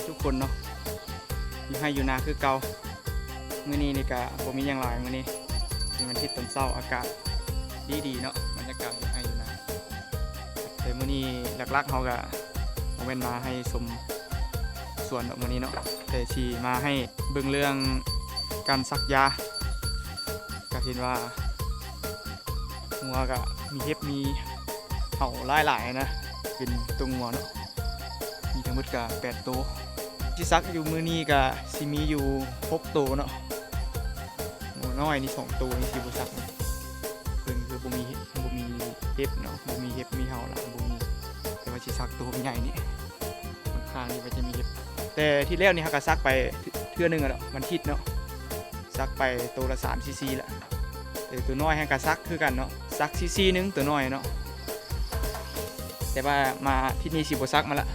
ທຸກຄົນເນາະ ຢູ່ໄຮ່ຢູ່ນາຄືເກົ່າ. ມື້ນີ້ນີ້ກະບໍ່ມີຫຍັງຫຼາຍ ມື້ນີ້ເປັນວັນທິດຕອນເຊົ້າ ອາກາດດີໆເນາະ ບັນຍາກາດຢູ່ໄຮ່ຢູ່ນາ. ແຕ່ມື້ນີ້ຫຼັກໆເຮົາກະບໍ່ແມ່ນມາໃຫ້ຊົມສວນດອກມື້ນີ້ເນາະ ແຕ່ຊິມາໃຫ້ເບິ່ງເລື່ອງການສັກຢາ. ກະເຫັນວ່າງົວກະມີເຫັບມີເຫົ່າຫຼາຍໆນະ ເປັນຕົວງົວເນາະ ມີທັງໝົດກະແປດໂຕ. ຊິສັກຢູ່ມື້ນີ້ກະຊິມີຢູ່ຫົກໂຕເນາະ ງົວນ້ອຍນີ້ສອງໂຕນີ້ຊິບໍ່ສັກ ເພິ່ນຄືບໍ່ມີ ບໍ່ມີເຫັບເນາະ ບໍ່ມີເຫັບມີເຫົ່າລະ ບໍ່ມີ ແຕ່ວ່າຊິສັກໂຕໃຫຍ່ນີ້ ຂ້າງໆນີ້ວ່າຈະມີເຫັບ. ແຕ່ທີ່ແລ້ວນີ້ເຮົາກະສັກໄປເທື່ອໜຶ່ງແລ້ວ ວັນທິດເນາະ ສັກໄປໂຕລະສາມຊີຊີລະ. ແຕ່ໂຕນ້ອຍຫັ້ນກະສັກຄືກັນເນາະ ສັກຊີຊີໜຶ່ງໂຕນ້ອຍເນາະ. ແຕ່ວ່າມາທິດນີ້ຊິບໍ່ສັກມັນລະ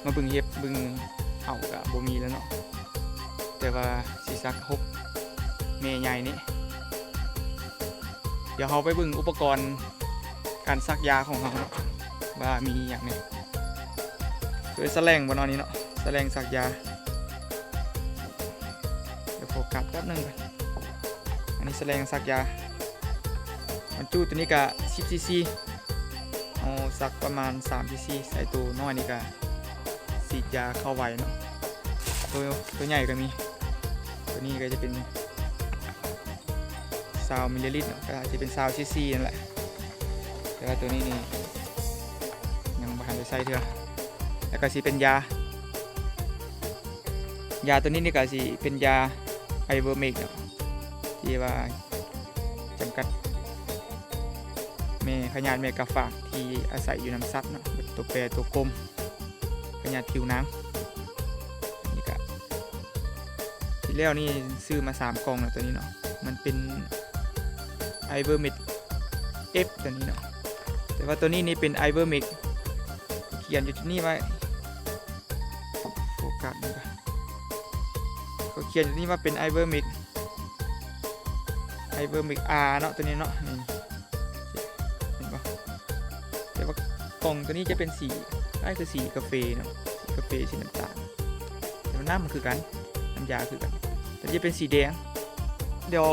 ມາເບິ່ງເຫັບເບິ່ງເຫົ່າກະບໍ່ມີແລ້ວເນາະ ແຕ່ວ່າຊິສັກຫົກແມ່ໃຫຍ່ນີ້. ດຽວເຮົາໄປເບິ່ງອຸປະກອນການສັກຢາຂອງເຮົາເນາະ ວ່າມີຫຍັງແດ່. ຄືສະແລງບໍ່ເນາະນີ້ເນາະ ສະແລງສັກຢາ. ດຽວໂຟກັສແປັບໜຶ່ງກ່ອນ. ອັນນີ້ສະແລງສັກຢາ ບັນຈຸໂຕນີ້ກະສິບຊີຊີ ເຮົາສັກປະມານສາມຊີຊີ ໃສ່ໂຕນ້ອຍນີ້ກະສີດຢາເຂົ້າໄວເນາະ. ໂຕ ໂຕໃຫຍ່ກະມີ ໂຕນີ້ກະຈະເປັນຊາວມິນລີລິດເນາະ ກະອາດຈະເປັນຊາວຊີຊີນັ້ນແຫຼະ. ແຕ່ວ່າໂຕນີ້ນີ້ຍັງບໍ່ທັນໄດ້ໃຊ້ເທື່ອ. ແລ້ວກະຊິເປັນຢາ ຢາໂຕນີ້ນີ້ກະຊິເປັນຢາໄອເວີເມັກເນາະ ທີ່ວ່າຈຳກັດແມ່ ພະຍາດແມ່ກາຝາກທີ່ອາໄສຢູ່ນຳສັດເນາະ ໂຕແປ ໂຕກົມ ພະຍາດຜິວໜັງ. ນີ້ກະ ທີ່ແລ້ວນີ້ຊື້ມາສາມກ່ອງແລ້ວ ໂຕນີ້ເນາະ ມັນເປັນໄອເວີເມັກເອັຟ ໂຕນີ້ເນາະ. ແຕ່ວ່າໂຕນີ້ນີ້ເປັນໄອເວີເມັກ ຂຽນຢູ່ຈຸດນີ້ໄວ້ ໂຟກັສນີ້ກະ ເຂົາຂຽນຢູ່ນີ້ວ່າເປັນໄອເວີເມັກ ໄອເວີເມັກອາເນາະ ໂຕນີ້ເນາະ ນີ້ ເຫັນບໍ່? ແຕ່ວ່າກ່ອງໂຕນີ້ຈະເປັນສີ ຄ້າຍຄືສີກາເຟເນາະ ສີກາເຟ ສີນ້ຳຕານ ແຕ່ວ່ານ້ຳມັນຄືກັນ ນ້ຳຢາຄືກັນ. ໂຕນີ້ຈະເປັນສີແດງ. ດຽວ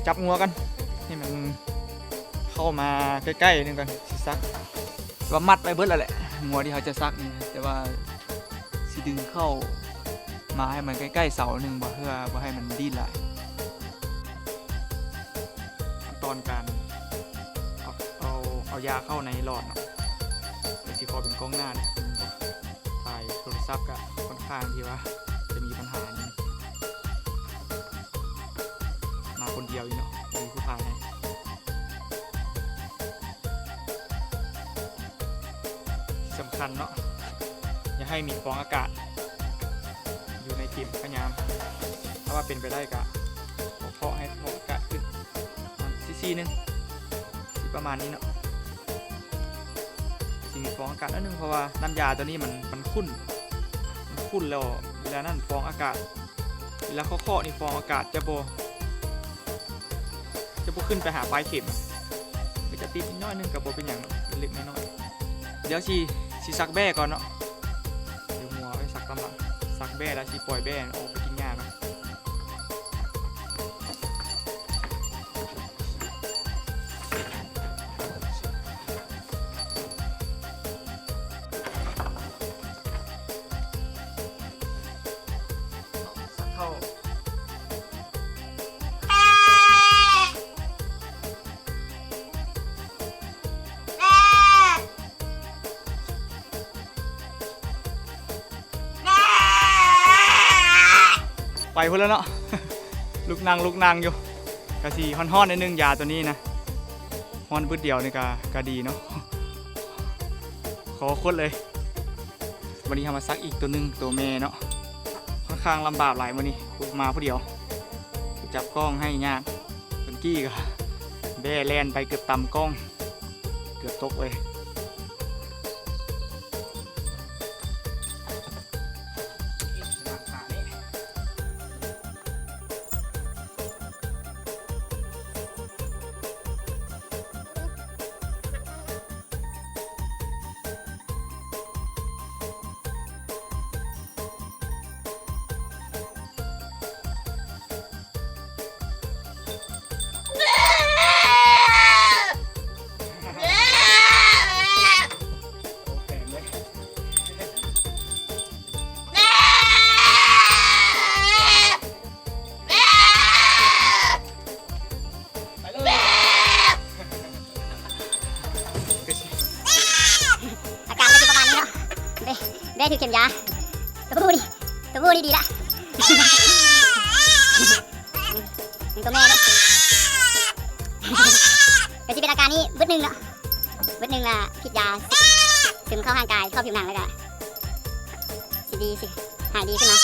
ຈັບງົວກ່ອນ ໃຫ້ມັນເຂົ້າມາໃກ້ໆໜຶ່ງກ່ອນ ຊິສັກ. ແຕ່ວ່າມັດໄວ້ເບິດແລ້ວແຫຼະ ງົວທີ່ເຮົາຈະສັກນີ້ ແຕ່ວ່າຊິດຶງເຂົ້າມາໃຫ້ມັນໃກ້ໆເສົາໜຶ່ງບໍ່ ເພື່ອບໍ່ໃຫ້ມັນດີ້ນຫຼາຍ. ຂັ້ນຕອນການເອົາ ເອົາ ເອົາຢາເຂົ້າໃນຫຼອດເນາະ ກະຊິຂໍເປັນກ້ອງໜ້າເນາະ ຖ່າຍໂທລະສັບກະຂ້ອນຂ້າງທີ່ວ່າຈະມີບັນຫາໜຶ່ງ ມາຄົນດຽວຢູ່ເນາະ ບໍ່ມີຜູ້ຖ່າຍໃຫ້. ສຳຄັນເນາະ ຢ່າໃຫ້ມີຟອງອາກາດຢູ່ໃນເຂັມພະຍາຍາມ ຖ້າວ່າເປັນໄປໄດ້ກະເຄາະໃຫ້ຟອງອາກາດຂຶ້ນ ຊີຊີໜຶ່ງ ຊິປະມານນີ້ເນາະ ຊິມີຟອງອາກາດໜ້ອຍໜຶ່ງ ເພາະວ່ານ້ຳຢາໂຕນີ້ມັນ ມັນຂຸ້ນ ມັນຂຸ້ນແລ້ວ ເວລານັ້ນຟອງອາກາດ ເວລາເຄາະໆນີ້ ຟອງອາກາດຈະບໍ່ ຈະບໍ່ຂຶ້ນໄປຫາປາຍເຂັມ ກະຈະຕິດນິດໜ້ອຍໜຶ່ງ ກະບໍ່ເປັນຫຍັງ ເລັກໆນ້ອຍໆ. ດຽວຊິ ຊິສັກແບ້ກ່ອນເນາະ ດຽວງົວໄວ້ສັກຕາມຫຼັງ ສັກແບ້ແລ້ວຊິປ່ອຍແບ້ອອກໄປກິນຫຍ້າກ່ອນ. ໄປພຸ້ນແລ້ວເນາະ ລຸກນັ່ງ ລຸກນັ່ງຢູ່ ກະຊິຮ້ອນໆໜ້ອຍໜຶ່ງ ຢາໂຕນີ້ນະ ຮ້ອນບຶດດຽວນີ້ກະ ກະດີເນາະ ຂໍຄົດເລີຍ. ວັນນີ້ເຮົາມາສັກອີກໂຕໜຶ່ງ ໂຕແມ່ເນາະ ຂ້ອນຂ້າງລຳບາກຫຼາຍມື້ນີ້ ມາຜູ້ດຽວ ຈັບກ້ອງໃຫ້ຍາກ ເມື່ອກີ້ກະແບ້ແລ່ນໄປເກືອບຕຳກ້ອງ ເກືອບຕົກເລີຍ. ປັນຍາ ຕົວຜູ້ນີ້ ຕົວຜູ້ນີ້ດີລະ ຕົວແມ່ເດ້ ກໍຊິເປັນອາການນີ້ບຶດໜຶ່ງເນາະ ບຶດໜຶ່ງລະ ພິດຢາຊຶມເຂົ້າຮ່າງກາຍ ເຂົ້າຜິວໜັງ ແລ້ວກະຊິດີ ຊິຫາຍດີຂຶ້ນມາ.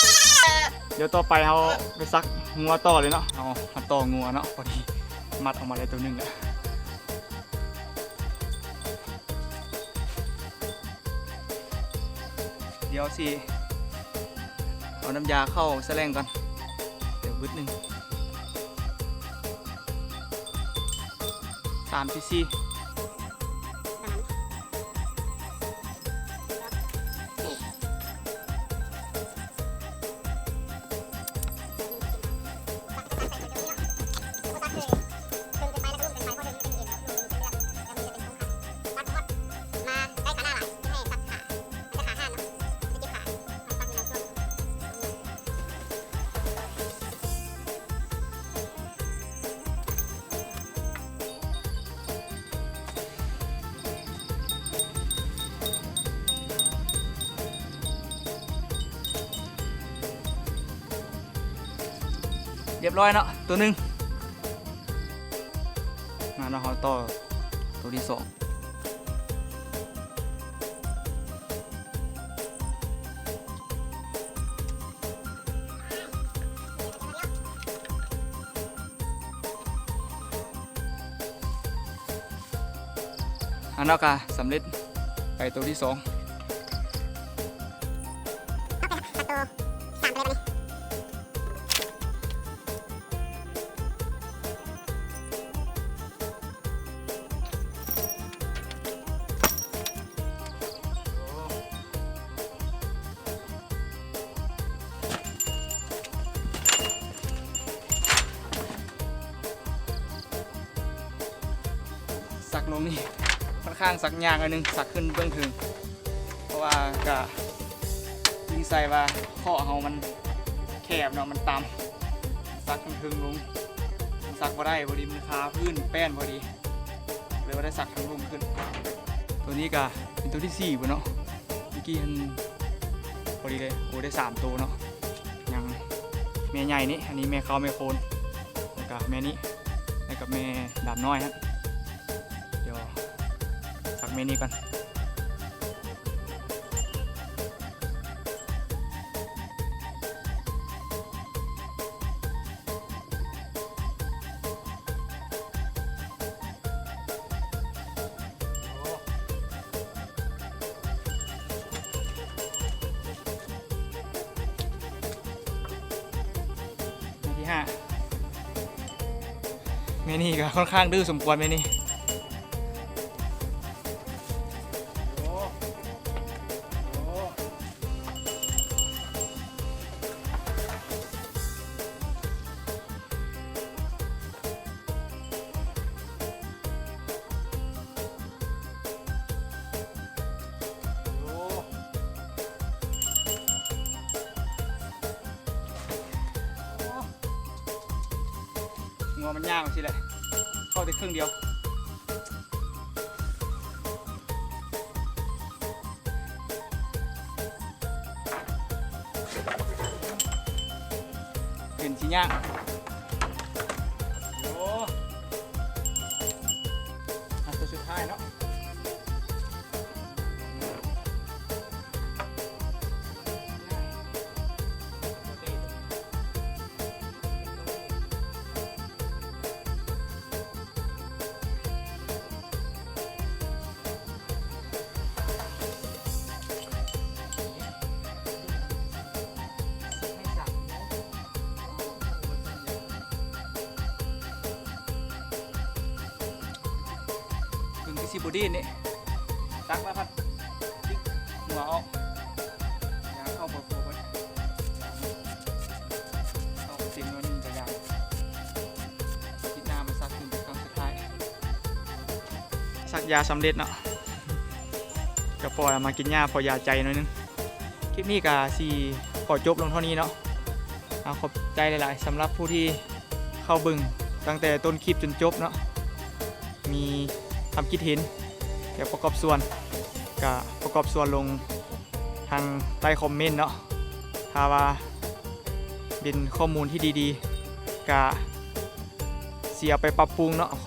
ດຽວຕໍ່ໄປເຮົາໄປສັກງົວຕໍ່ເລີຍເນາະ ເຮົາມາຕໍ່ງົວເນາະ ພໍດີມັດອອກມາໄດ້ຕົວໜຶ່ງລະ. ດຽວຊິເອົານ້ຳຢາເຂົ້າສະແລງກ່ອນ ດຽວບຶດໜຶ່ງ ສາມຊີຊີ. ຮຽບຮ້ອຍເນາະ ຕົວໜຶ່ງ ມາເນາະ ເຮົາຕໍ່ຕົວທີສອງ. ອັນນັ້ນກະສຳເລັດໄປໂຕທີສອງ. ສັກລົງນີ້ ຂ້ອນຂ້າງສັກຍາກໜ້ອຍໜຶ່ງ ສັກຂຶ້ນເບື້ອງເທິງ ເພາະວ່າກະ ທີ່ໃສ່ວ່າເຄາະເຮົາມັນແຄບເນາະ ມັນຕ່ຳ ສັກເທິງໆລົງ ມັນສັກບໍ່ໄດ້ ພໍດີມັນຄາພື້ນແປ້ນພໍດີ ເລີຍວ່າໄດ້ສັກເທິງລົງຂຶ້ນ. ໂຕນີ້ກະເປັນໂຕທີສີ່ບໍ່ເນາະ ເມື່ອກີ້ຫັ້ນພໍດີເລີຍ ໂອ ໄດ້ສາມໂຕເນາະ. ຍັງແມ່ໃຫຍ່ນີ້ ອັນນີ້ແມ່ເຄົ້າແມ່ໂຄນ ແລ້ວກະແມ່ນີ້ ແລ້ວກະແມ່ດຳນ້ອຍຫັ້ນ. ດຽວສັກແມ່ນີ້ກ່ອນ. ແມ່ທີຫ້າ ແມ່ນີ້ກໍຄ່ອນຂ້າງດື້ສົມຄວນແມ່ນີ້. ງົວມັນຍາວຈັ່ງຊີ້ແຫຼະ ເຂົ້າແຕ່ເຄິ່ງດຽວ. ເປັນຊິຍາກ. ໂອ້ ອັນຕົວສຸດທ້າຍເນາະ. ເບິ່ງຄືຊິບໍ່ດີດນີ້ ຕັກມາພັດ ຈິກຫົວອອກ ຢາເຂົ້າບໍ່ຄົບເບິດ ເຂົ້າເຕັມໜ້ອຍໜຶ່ງກະຢາ ອາທິດໜ້າມາສັກຄືນເປັນຄັ້ງສຸດທ້າຍ. ສັກຢາສຳເລັດເນາະ ກະປ່ອຍເອົາມາກິນຫຍ້າ ເພາະຢາໃຈໜ້ອຍໜຶ່ງ. ຄລິບນີ້ກະຊິຂໍຈົບລົງເທົ່ານີ້ເນາະ. ເອົາ ຂອບໃຈຫຼາຍໆ ສຳລັບຜູ້ທີ່ເຂົ້າເບິ່ງຕັ້ງແຕ່ຕົ້ນຄລິບຈົນຈົບເນາະ. ມີຄຳຄິດເຫັນ ແລະ ປະກອບສ່ວນ ກະປະກອບສ່ວນລົງ າງໃຕ້ຄອມເມັນເນາະ ຖ້າວ່າເປັນຂໍ້ມູນທີ່ດີໆ ກະຊິເອົາໄປປັບປຸງເນາະ.